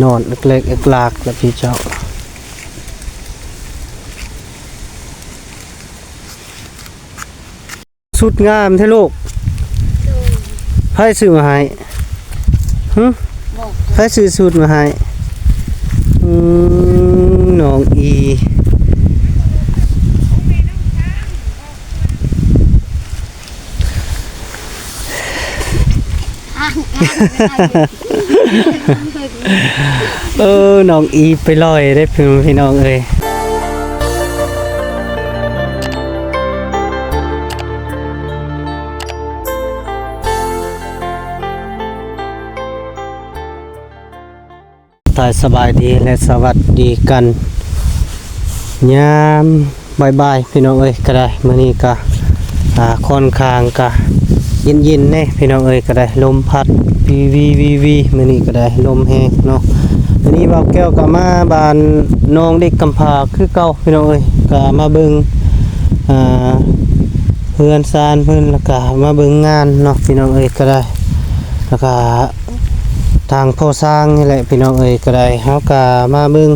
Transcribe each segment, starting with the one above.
ນອນເລິກໆ ເລິກລາກລະພີ່ເຈົ້າ. ຊຸດງາມແທ້ລູກ. ໃຜຊື້ມາໃຫ້? ຫຶ? ໃຜຊື້ຊຸດມາໃຫ້? ອືມ ນ້ອງອີ. ເອີ ນ້ອງອີໄປລອຍເດ້ພີ່ນ້ອງເອີຍ. ທັກທາຍສະບາຍດີ ແລະ ສະຫວັດດີກັນ ຍາມບ່າຍໆ ພີ່ນ້ອງເອີຍ ກະໄດ້. ມື້ນີ້ກະ ອ່າ ຂ້ອນຂ້າງກະເຢັນໆ ແດ່ພີ່ນ້ອງເອີຍ ກະໄດ້ ລົມພັດ ວີໆ ວີໆ ມື້ນີ້ກະໄດ້ ລົມແຮງເນາະ. ມື້ນີ້ບ່າວແກ້ວກະມາບ້ານນ້ອງເດັກກຳພ້າຄືເກົ່າ ພີ່ນ້ອງເອີຍ ກະມາເບິ່ງ ອ່າ ເຮືອນຊານເພິ່ນ ແລ້ວກະມາເບິ່ງງານເນາະ ພີ່ນ້ອງເອີຍ ກະໄດ້ ແລ້ວກະ ທາງພໍ່ຊ່າງນີ້ແຫຼະ ພີ່ນ້ອງເອີຍ ກະໄດ້ ເຮົາກະມາເບິ່ງ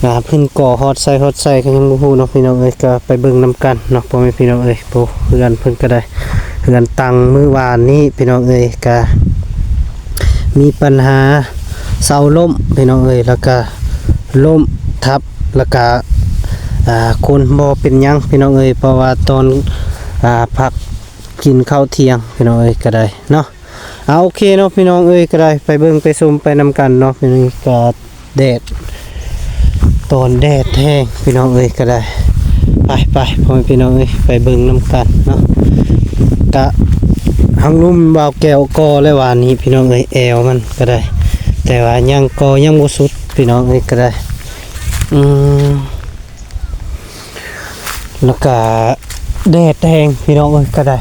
ອ່າ ເພິ່ນກໍ່ຮອດໃສຮອດໃສກະຍັງບໍ່ຮູ້ເນາະ ພີ່ນ້ອງເອີຍ ກະໄປເບິ່ງນຳກັນເນາະ ພໍ່ແມ່ພີ່ນ້ອງເອີຍ. ໂອ້ ເຮືອນເພິ່ນກະໄດ້ ເຮືອນຕັ້ງມື້ວານນີ້ ພີ່ນ້ອງເອີຍ ກະມີປັນຫາເສົາລົ້ມ ພີ່ນ້ອງເອີຍ ແລ້ວກະລົ້ມທັບ ແລ້ວກະ ອ່າ ຄົນບໍ່ເປັນຫຍັງ ພີ່ນ້ອງເອີຍ ເພາະວ່າຕອນ ອ່າ ພັກກິນເຂົ້າທ່ຽງ ພີ່ນ້ອງເອີຍ ກະໄດ້ເນາະ. ເອົາ ໂອເຄເນາະ ພີ່ນ້ອງເອີຍ ກະໄດ້ ໄປເບິ່ງໄປຊົມໄປນຳກັນເນາະ. ມື້ນີ້ກະແດດ ຕອນແດດແຮງ ພີ່ນ້ອງເອີຍ ກະໄດ້ ໄປໆ ພໍ່ແມ່ພີ່ນ້ອງເອີຍ ໄປເບິ່ງນຳກັນເນາະ. ກະຮັກໜຸ່ມບ່າວແກ້ວກໍ່ແລ້ວວານນີ້ ພີ່ນ້ອງເອີຍ ແອວມັນກະໄດ້ ແຕ່ວ່າຍັງກໍ່ຍັງບໍ່ສຸດ ພີ່ນ້ອງເອີຍ ກະໄດ້. ອືມ ແລ້ວກະແດດແຮງ ພີ່ນ້ອງເອີຍ ກະໄດ້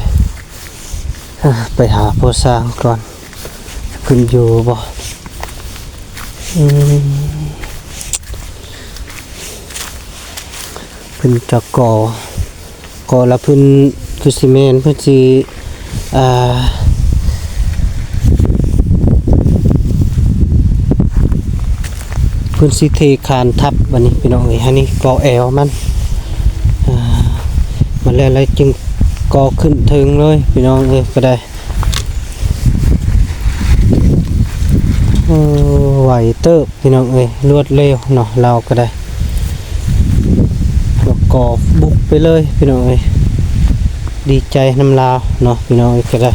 ອ່າ ໄປຫາພໍ່ຊ່າງກ່ອນ ເພິ່ນຢູ່ບໍ່? ອືມ ເພິ່ນຈະກໍ່ ກໍ່ລະເພິ່ນຄືຊິແມ່ນ ເພິ່ນຊິ ອ່າ ເພິ່ນຊິເທຄານທັບບາດນີ້ ພີ່ນ້ອງເອີຍ. ອັນນີ້ກໍ່ແອວມັນ ອ່າ ມາແລ້ວ ແລ້ວຈຶ່ງກໍ່ຂຶ້ນເທິງເລີຍ ພີ່ນ້ອງເອີຍ ກະໄດ້. ໂອ້ ໄວເຕີບ ພີ່ນ້ອງເອີຍ ລວດເລັວເນາະ ລາວກະໄດ້ ລະກໍ່ບຸກໄປເລີຍ ພີ່ນ້ອງເອີຍ. ດີໃຈນຳລາວເນາະ ພີ່ນ້ອງເອີຍ ກະໄດ້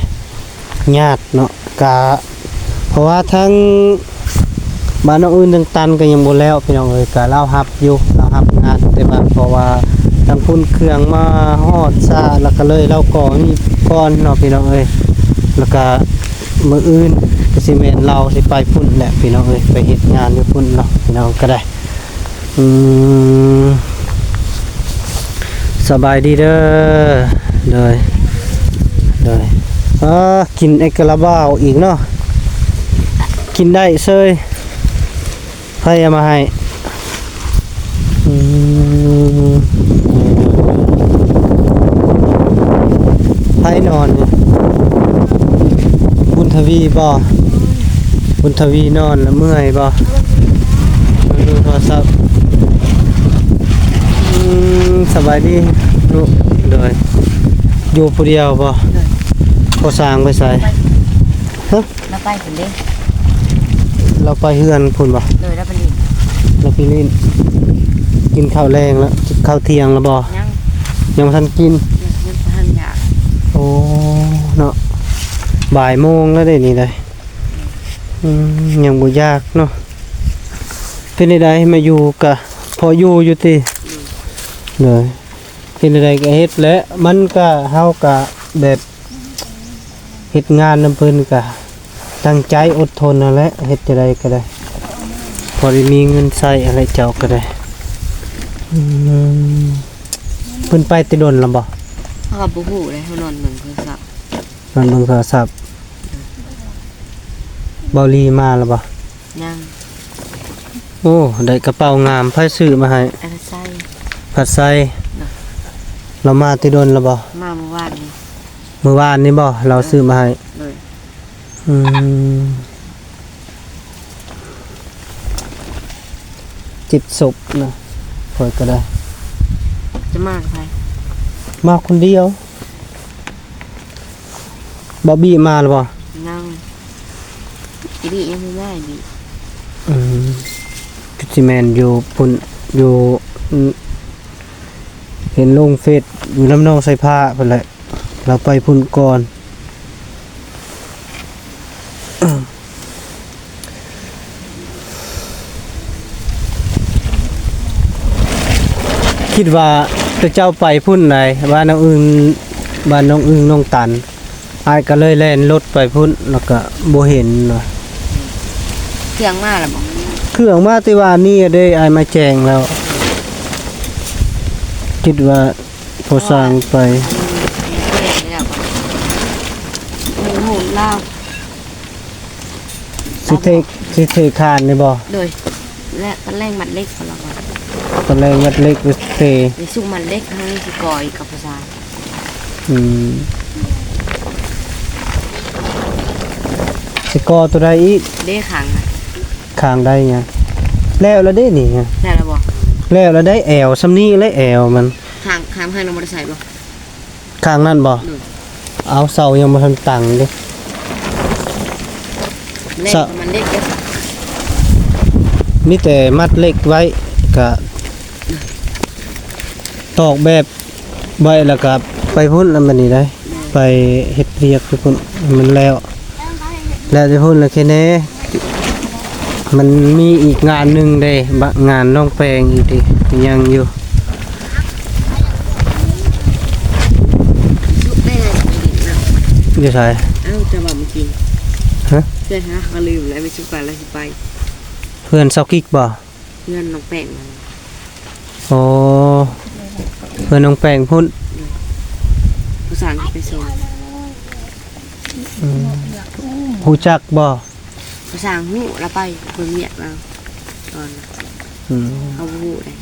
ຍາດເນາະ ກະ ເພາະວ່າທາງບ້ານນ້ອງອື່ນ ທາງຕັນກະຍັງບໍ່ແລ້ວ ພີ່ນ້ອງເອີຍ. ກະລາວຮັບຢູ່ ລາວຮັບງານ ແຕ່ວ່າເພາະວ່າທາງພຸ້ນເຄື່ອງມາຮອດຊ້າ ລະກະເລີຍລາວກໍ່ນີ້ກ່ອນເນາະ ພີ່ນ້ອງເອີຍ. ລະກະ ມື້ອື່ນກະຊິແມ່ນລາວຊິໄປພຸ້ນແຫຼະ ພີ່ນ້ອງເອີຍ ໄປເຮັດງານຢູ່ພຸ້ນເນາະ ພີ່ນ້ອງກະໄດ້. ອືມ ສະບາຍດີເດີ. ໂດຍ ໂດຍ. ອ່າ ກິນເອກະລາບາວອີກເນາະ ກິນໄດ້ເຊີຍ. ໃຜເອົາມາໃຫ້? ອືມ ໃຜນອນນີ້? ບຸນທະວີບໍ່? ບຸນທະວີນອນລະເມື່ອຍບໍ່? ເບິ່ງໂທລະສັບ. ອືມ ສະບາຍດີລູກ. ໂດຍ. ຢູ່ຜູ້ດຽວບໍ່? ໂດຍ. ພໍ່ຊ່າງໄປໃສ? ໄປ ຮະ? ລາວໄປພຸ້ນເດ້. ລາວໄປເຮືອນພຸ້ນບໍ່? ໂດຍ ລາວໄປຫຼິ້ນ. ລາວໄປຫຼິ້ນ. ກິນເຂົ້າແລງລະ? ກິນເຂົ້າທ່ຽງລະບໍ່? ຍັງ ຍັງບໍ່ທັນກິນ. ຍັງ ຍັງບໍ່ທັນຢາກ. ໂອ້ ເນາະ ບ່າຍໂມງລະເດ້ນີ້ໄດ໋. ອືມ ຍັງບໍ່ຢາກເນາະ. ເປັນໃດ ມາຢູ່ກະພໍຢູ່ຢູ່ຕິ? ໂດຍ. ເປັນໃດກະເຮັດແຫຼະ ມັນກະ ເຮົາກະແບບ ເຮັດງານນຳເພິ່ນກະຕັ້ງໃຈອົດທົນຫັ້ນແຫຼະ ເຮັດຈັ່ງໃດກະໄດ້ ພໍໄດ້ມີເງິນໃຊ້ຫັ້ນແຫຼະ ເຈົ້າກະໄດ້. ອືມ ເພິ່ນໄປແຕ່ດົນລະບໍ່? ເຮົາກະບໍ່ຮູ້ເດ້ ເຮົານອນເບິ່ງໂທລະສັບ. ນອນເບິ່ງໂທລະສັບ. ເບົາລີມາລະບໍ່? ຍັງ. ໂອ້ ໄດ້ກະເປົາງາມ ໃຜຊື້ມາໃຫ້? ອັນໄຊ ພັດໄຊ. ລາວມາແຕ່ດົນລະບໍ່? ມາມື້ວານນີ້. ມື້ວານນີ້ບໍ່ ລາວຊື້ມາໃຫ້? ໂດຍ. ອືມ ຕິດສົບນະ ຂ້ອຍກໍໄດ້. ຈະມາກັບໃຜ? ມາຄົນດຽວ. ບອບບີ້ມາແລ້ວບໍ່? ຍັງ. ບອບບີ້ຍັງບໍ່ມາອີກ. ອືມ ຄືຊິແມ່ນຢູ່ພຸ້ນ ຢູ່ ເຫັນລົງເຟສຢູ່ນຳນ້ອງສາຍຟ້າພຸ້ນແຫຼະ. ລາວໄປພຸ້ນກ່ອນ. ຄິດວ່າແຕ່ເຈົ້າໄປພຸ້ນໃດ ບ້ານນ້ອງອຶ່ງ ບ້ານນ້ອງອຶ່ງ ນ້ອງຕັນ ອ້າຍກໍເລີຍແລ່ນລົດໄປພຸ້ນ ແລ້ວກໍບໍ່ເຫັນວ່າ ເຄື່ອງມາແລ້ວບໍ່? ເຄື່ອງມາແຕ່ວານນີ້ເດ້ ອ້າຍມາແຈ້ງແລ້ວ. ຄິດວ່າ ພໍສ້າງໄປ ອືມ ແລ້ວກໍ ໂອ້ໂຫ ລາວ ຊິເທ ຊິເທຄານນີ້ບໍ່? ໂດຍ ແລະຕະແຫຼງມັດເຫຼັກ ເຂົາລາວວ່າ ຕະແຫຼງມັດເຫຼັກໄປເທ ໄປຊຸມມັດເຫຼັກ ເຮົາຍັງຊິກໍ່ອີກກັບຜູ້ຊາຍ. ອືມ ຊິກໍ່ຕົວໃດອີກ? ເດ້ ຂ້າງນະ ຂ້າງໃດຫຍັງ? ແລ້ວລະເດ້ນີ້ ແລ້ວລະບໍ່? ແລ້ວລະໄດ້ ແອວສ່ຳນີ້ແຫຼະ ແອວມັນ ຂ້າງ ຂ້າງໃຫ້ນ້ອງມໍເຕີໄຊບໍ່? ຂ້າງນັ້ນບໍ່? ໂດຍ ເອົາ ເສົາຍັງບໍ່ທັນຕັ້ງເດ້. ເຫຼັກ ສະ ມັນເຫຼັກເດ້ ມີແຕ່ມັດເຫຼັກໄວ້ ກະຕອກແບບໄວ້ ແລ້ວກະໄປພຸ້ນ ແລ້ວບັດນີ້ໄດ໋ ໂດຍ ໄປເຮັດວຽກຢູ່ພຸ້ນໃຫ້ມັນແລ້ວ. ແລ້ວແຕ່ພຸ້ນລະແຄ່ແນ່ ມັນມີອີກງານໜຶ່ງເດ້ ບະ ງານນ້ອງແປ້ງອີກເດ້ ຍັງຢູ່. ສຸກໄດ້ໄງໄປດິນເນາະ ຢູ່ໃສ? ເອົ້າ ຈະວ່າມື້ກີ້ ຮະ? ເພື່ອນຫາ ເຂົາລືມແລ້ວ ໄປສຸກກັນແລ້ວຊິໄປ ເພື່ອນຊາວກິກບໍ່? ເພື່ອນນ້ອງແປ້ງນັ້ນ. ອໍ ເພື່ອນນ້ອງແປ້ງພຸ້ນ ໂດຍ ຜູ້ຊ່າງໄປສົ່ງ. ອືມ ຮູ້ຈັກບໍ່? ພາສາຮູ້ລະໄປເບິ່ງວຽກລາວຕອນ ອືມ ເຮົາບໍ່ຮູ້ເດ້.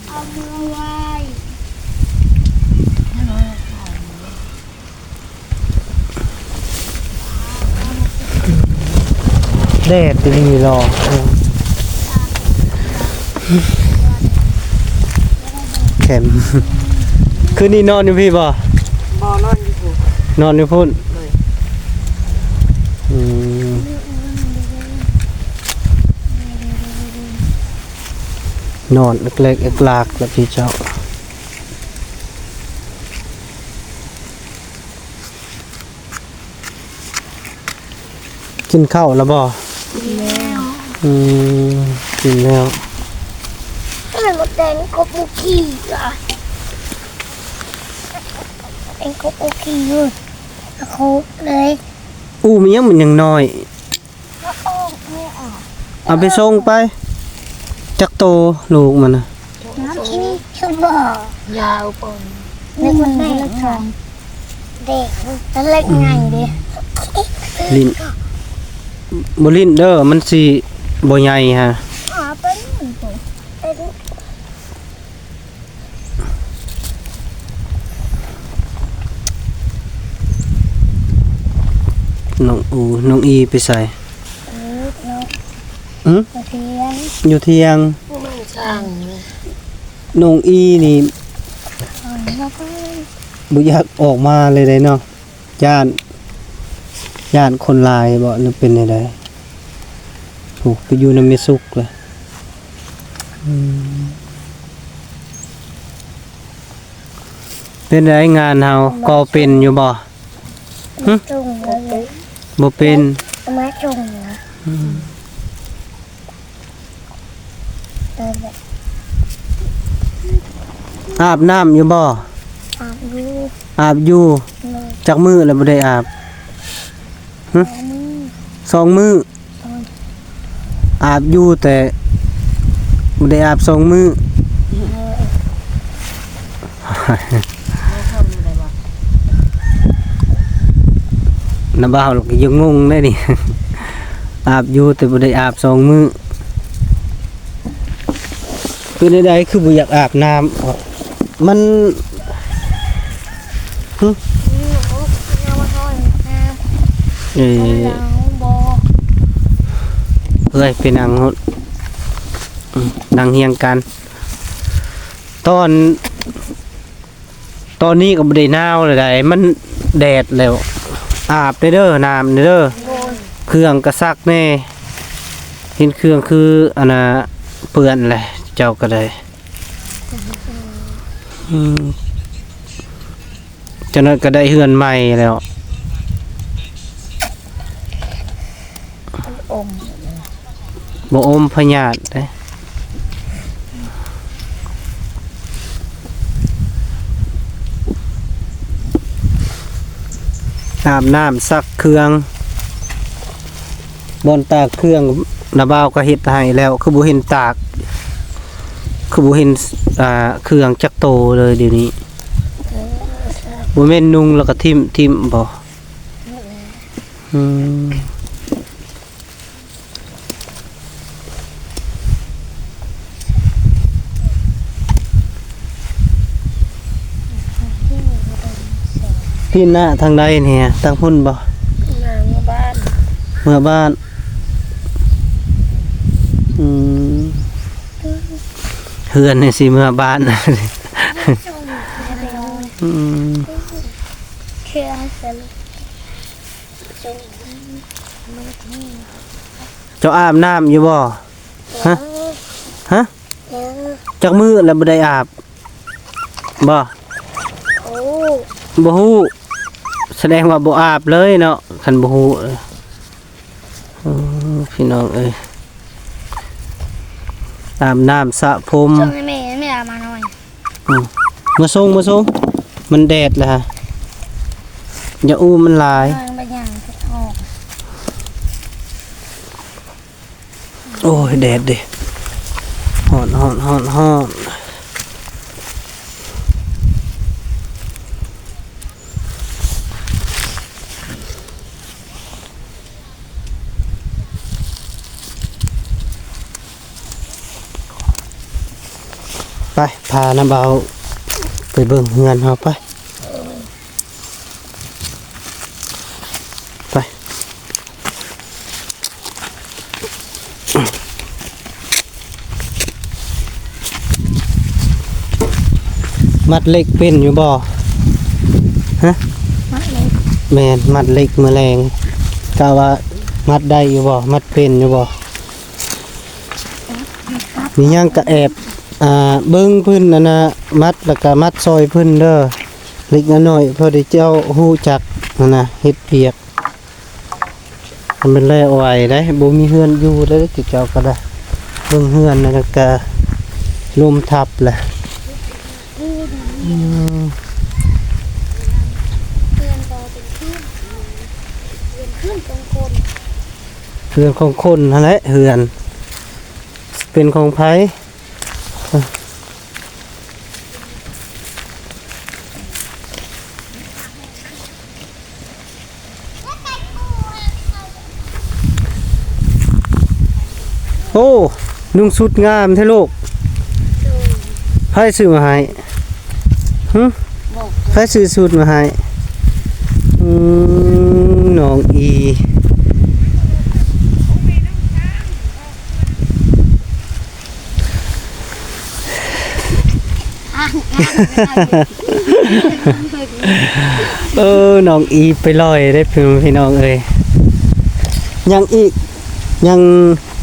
ແດດດີຫຼີຫຼໍ ແຄມ ຄືນນີ້ນອນຢູ່ພີ້ບໍ່? ບໍ່ ນອນຢູ່ພຸ້ນ ນອນຢູ່ພຸ້ນ ໂດຍ ອືມ ນອນເອກແລກເອກລາກລະພີ່ເຈົ້າ. ກິນເຂົ້າລະບໍ່? ກິນແລ້ວ ອືມ ກິນແລ້ວ. ເອີ ມົດແດງກົບກູກີ່ລະ ແດງກົບກູກີ່ເລີຍ ໂຄກເລີຍ. ອູ້ ມັນຍັງ ມັນຍັງນ້ອຍ. ເອົາໄປສົ່ງໄປ ຈັກໂຕລູກມັນນະ? ນ້ຳອີກບໍ່? ຍາວປານ ນີ້ມັນແດງ ແດງ ແຕ່ເລັກໃຫຍ່ເດ້ ຫຼິ້ນ ບໍ່ຫຼິ້ນເດີ ມັນຊິບໍ່ໃຫຍ່ຮະ. ນ້ອງອູ ນ້ອງອີໄປໃສ? ອືມ ຢູ່ທຽງ ຢູ່ທຽງ. ນ້ອງອີນີ້ ບໍ່ຢາກອອກມາເລີຍເດ້ເນາະ. ຢ້ານ ຢ້ານຄົນຫຼາຍບໍ່ ຫຼືເປັນແນວໃດ? ໂອ້ ໄປຢູ່ນຳແມ່ສຸກລະ. ອືມ ເປັນໃດງານເຮົາ ກໍ່ເປັນຢູ່ບໍ່? ຫຶ? ບໍ່ເປັນ ເອົາມາສົ່ງນະ. ອືມ ອາບນ້ຳຢູ່ບໍ່? ອາບຢູ່ ອາບຢູ່. ໂດຍ ຈັກມື້ແລ້ວບໍ່ໄດ້ອາບ? ຫຶ? ສອງມື້ ສອງມື້. ໂດຍ ອາບຢູ່ ແຕ່ບໍ່ໄດ້ອາບສອງມື້. ໂດຍ ນ້າບ່າວກໍຍັງງົງເດ້ນີ້ ອາບຢູ່ແຕ່ບໍ່ໄດ້ອາບສອງມື້. ເປັນແນວໃດຄືບໍ່ຢາກອາບນ້ຳ? ມັນ ຫຶ? ເອີ ເອື້ອຍໄປນັ່ງໂລດ ອືມ ນັ່ງຮຽງກັນ. ຕອນ ຕອນນີ້ກໍບໍ່ໄດ້ໜາວແລ້ວໃດ໋ ມັນແດດແລ້ວ. ອາບແດ່ເດີ ນ້ຳແດ່ເດີ ເຄື່ອງກໍຊັກແດ່. ເຫັນເຄື່ອງຄືອັນນ່າເປື້ອນແຫຼະ ເຈົ້າກໍໄດ້. ອືມ ຈັກໜ້ອຍກໍໄດ້ເຮືອນໃໝ່ແລ້ວ. ບໍ່ອົມພະຍາດເດ້. ອາບນ້ຳ ຊັກເຄື່ອງ. ບ່ອນຕາກເຄື່ອງ ນ້າບ່າວກໍເຮັດໃຫ້ແລ້ວ. ຄືບໍ່ເຫັນຕາກ ຄືບໍ່ເຫັນ ອ່າ ເຄື່ອງຈັກໂຕເລີຍດຽວນີ້? ບໍ່ແມ່ນນຸ່ງແລ້ວກໍຖິ້ມ ຖິ້ມບໍ່? ອືມ ພີ່ນນະ ທາງໃດນີ້? ທາງພຸ້ນບໍ່? ນາງເມືອບ້ານ. ເມືອບ້ານ. ອືມ ເຮືອນນີ້ຊິເມືອບ້ານ. ອືມ ເຈົ້າອາບນ້ຳຢູ່ບໍ່? ຮະ? ຮະ? ຈັກມື້ແລ້ວບໍ່ໄດ້ອາບ? ບໍ່? ໂອ້ ບໍ່ຮູ້. ສະແດງວ່າບໍ່ອາບເລີຍເນາະ ຄັນບໍ່ຮູ້. ໂອ້ ພີ່ນ້ອງເອີຍ ອາບນ້ຳສະຜົມ. ສົ່ງໃຫ້ແມ່ ແມ່ເອົາມາໜ່ອຍ. ອືມ ມາສົ່ງ ມາສົ່ງ. ມັນແດດແລ້ວ ຢ່າອູ້ມັນຫຼາຍ. ເອີ ມັນຫຍັງ ອອກ. ໂອ້ຍ ແດດເດ້ ຮ້ອນ ຮ້ອນ ຮ້ອນ ຮ້ອນ. ໄປ ພານ້າບ່າວໄປເບິ່ງເຮືອນເຮົາ ໄປ. ໄປ ມັດເຫຼັກເປັນຢູ່ບໍ່? ຮະ? ມັດເຫຼັກ. ແມ່ນ ມັດເຫຼັກມື້ແລງ. ກະວ່າມັດໄດ້ຢູ່ບໍ່? ມັດເປັນຢູ່ບໍ່? ມີຫຍັງກະແອບ ອ່າ ເບິ່ງເພິ່ນ ອັນນ່າ ມັດ ແລ້ວກະມັດຊ່ອຍເພິ່ນເດີ ເລັກນ້ອຍ ພໍໄດ້ເຈົ້າຮູ້ຈັກ ອັນນ່າ ເຮັດວຽກ. ມັນແລ້ວໄວໄດ໋ ບໍ່ມີເຮືອນຢູ່ເດ້ ເຈົ້າກໍໄດ້ ເບິ່ງເຮືອນ ແລ້ວກະລົມທັບແຫຼະ. ອືມ ເຮືອນບໍ່ເປັນເຮືອນ ເຮືອນຂຶ້ນຂອງຄົນ ເຮືອນຂອງຄົນຫັ້ນແຫຼະ ເຮືອນ ເປັນຂອງໃຜ? ໂອ້ ນຸ່ງຊຸດງາມແທ້ລູກ. ໂດຍ. ໃຜຊື້ມາໃຫ້? ຫຶ? ບໍ່. ໃຜຊື້ຊຸດມາໃຫ້? ອືມ ນ້ອງອີ. ເອີ ນ້ອງອີໄປລອຍເດ້ພີ່ນ້ອງເອີຍ. ຍັງອີກ ຍັງ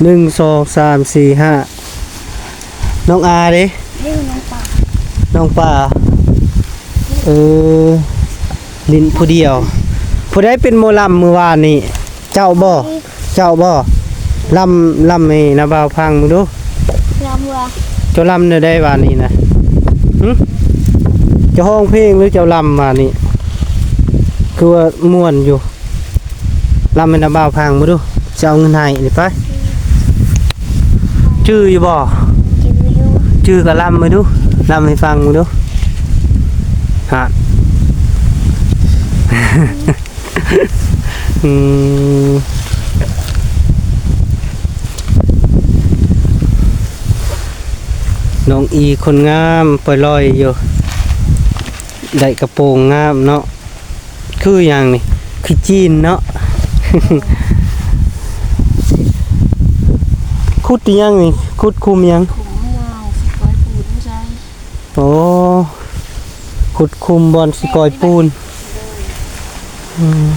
ໜຶ່ງ ສອງ ສາມ ສີ່ ຫ້າ ນ້ອງອາເດ້? ເດ້ ນ້ອງປາ ນ້ອງປາ. ເອີ ຫຼິ້ນຜູ້ດຽວ. ຜູ້ໃດເປັນໝໍລຳມື້ວານນີ້? ເຈົ້າບໍ່? ເຈົ້າບໍ່? ລຳ ລຳໃຫ້ນ້າບ່າວຟັງເບິ່ງດູ. ລຳວ່າ ເຈົ້າລຳແນວໃດວານນີ້ນະ? ຫຶ? ເຈົ້າຮ້ອງເພງຫຼືເຈົ້າລຳວານນີ້? ຄືວ່າມ່ວນຢູ່. ລຳໃຫ້ນ້າບ່າວຟັງເບິ່ງດູ. ຊິເອົາເງິນໃຫ້ນີ້ໄປ. ຈື່ຢູ່ບໍ່? ຈື່ຢູ່. ຈື່ກໍລຳໃຫ້ດູ. ລຳໃຫ້ຟັງເບິ່ງດູ. ຮະ. ອືມ ນ້ອງອີຄົນງາມ ໄປລອຍຢູ່ ໄດ້ກະໂປງງາມເນາະ. ຄືຫຍັງນີ້? ຄືຈີນເນາະ. ຂຸດອີຫຍັງນີ້? ຂຸດຂຸມຫຍັງ? ຂຸມເອົາໄປປູນໃສ່. ໂອ້ ຂຸດຂຸມບ່ອນຊິກ່ອຍປູນ. ອືມ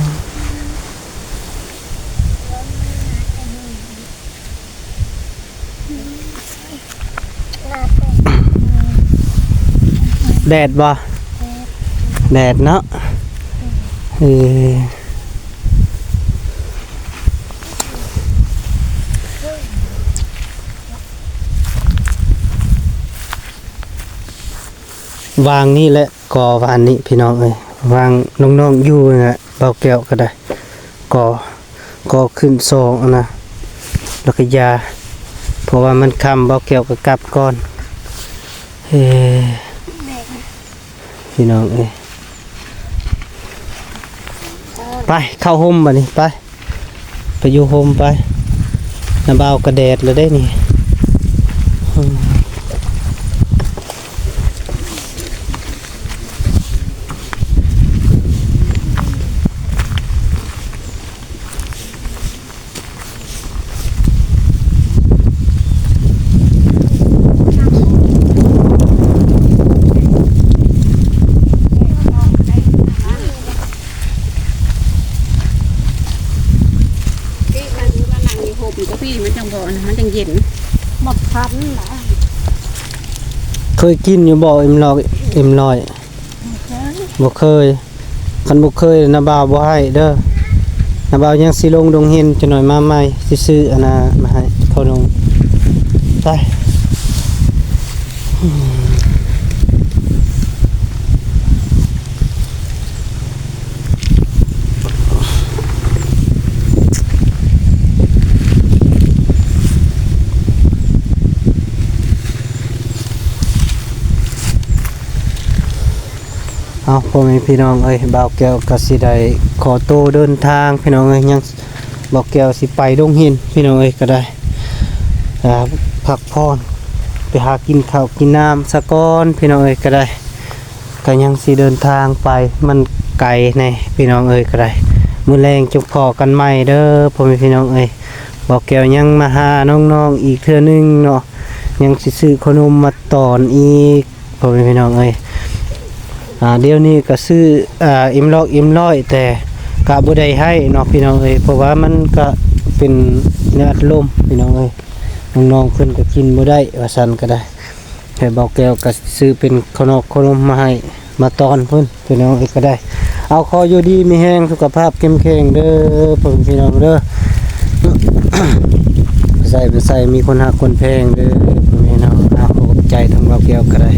ແດດບໍ່? ແດດເນາະ. ເອີ ວາງນີ້ແຫຼະ ກໍວາງນີ້ພີ່ນ້ອງເອີຍ ວາງນ້ອງໆຢູ່ຫັ້ນແຫຼະ. ບ່າວແກ້ວກໍໄດ້ ກໍ ກໍຂຶ້ນສອງອັນນະ ແລ້ວກໍຢາ ເພາະວ່າມັນຄ່ຳ ບ່າວແກ້ວກໍກັບກ່ອນ. ເອີ ພີ່ນ້ອງເອີຍ ໄປເຂົ້າຮົ່ມບາດນີ້ ໄປ ໄປຢູ່ຮົ່ມໄປ. ນ້າບ່າວກໍແດດແລ້ວເດ້ນີ້. ນີ້ມັນມານັ່ງຢູ່ຮົ່ມກະພີ ມັນຈັ່ງບໍ່ ມັນຈັ່ງເຢັນ. ໝາກພັນນະ ເຄີຍກິນຢູ່ບໍ່? ເອັມຮ້ອຍ ເອັມຮ້ອຍ ບໍ່ເຄີຍ. ບໍ່ເຄີຍ ຄັນບໍ່ເຄີຍ ນ້າບ່າວບໍ່ໃຫ້ເດີ. ນ້າບ່າວຍັງຊິລົງດົງເຫັນ ຈັກໜ້ອຍມາໃໝ່ ຊິຊື້ອັນນະມາໃຫ້ ເຂົ້າໜົມ. ໄປ. ເອົາ ພໍ່ແມ່ພີ່ນ້ອງເອີຍ ບ່າວແກ້ວກໍຊິໄດ້ຂໍໂຕເດີນທາງ ພີ່ນ້ອງເອີຍ. ຍັງ ບ່າວແກ້ວຊິໄປດົງຫີນ ພີ່ນ້ອງເອີຍ ກໍໄດ້ ອ່າ ພັກຜ່ອນ ໄປຫາກິນເຂົ້າກິນນ້ຳສາກ່ອນ ພີ່ນ້ອງເອີຍ ກໍໄດ້. ກໍຍັງຊິເດີນທາງໄປ ມັນໄກແດ່ ພີ່ນ້ອງເອີຍ ກໍໄດ້. ມື້ແລງຈຶ່ງພໍ້ກັນໃໝ່ເດີ ພໍ່ແມ່ພີ່ນ້ອງເອີຍ. ບ່າວແກ້ວຍັງມາຫານ້ອງໆອີກເທື່ອໜຶ່ງເນາະ ຍັງຊິຊື້ເຂົ້າໜົມມາຕອນອີກ ພໍ່ແມ່ພີ່ນ້ອງເອີຍ. ອ່າ ດຽວນີ້ກໍຊື້ ອ່າ ເອັມຮ້ອຍ ເອັມຮ້ອຍ ແຕ່ກະບໍ່ໄດ້ໃຫ້ເນາະ ພີ່ນ້ອງເອີຍ ເພາະວ່າມັນກະເປັນແນວອັດລົມ ພີ່ນ້ອງເອີຍ. ນ້ອງໆເພິ່ນກໍກິນບໍ່ໄດ້ວ່າຊັ້ນກໍໄດ້. ໃຫ້ບ່າວແກ້ວກໍຊື້ເປັນເຂົ້າໜົມ ເຂົ້າໜົມມາໃຫ້ ມາຕອນເພິ່ນ ພີ່ນ້ອງເອີຍ ກໍໄດ້. ເອົາ ຂໍຢູ່ດີມີແຮງ ສຸຂະພາບເຂັ້ມແຂງເດີ ພໍ່ແມ່ພີ່ນ້ອງເດີ. ໃສ່ ໃສ່ ມີຄົນຮັກຄົນແພງເດີ ພໍ່ແມ່ພີ່ນ້ອງ. ເອົາ ຂອບໃຈທາງບ່າວແກ້ວກໍໄດ້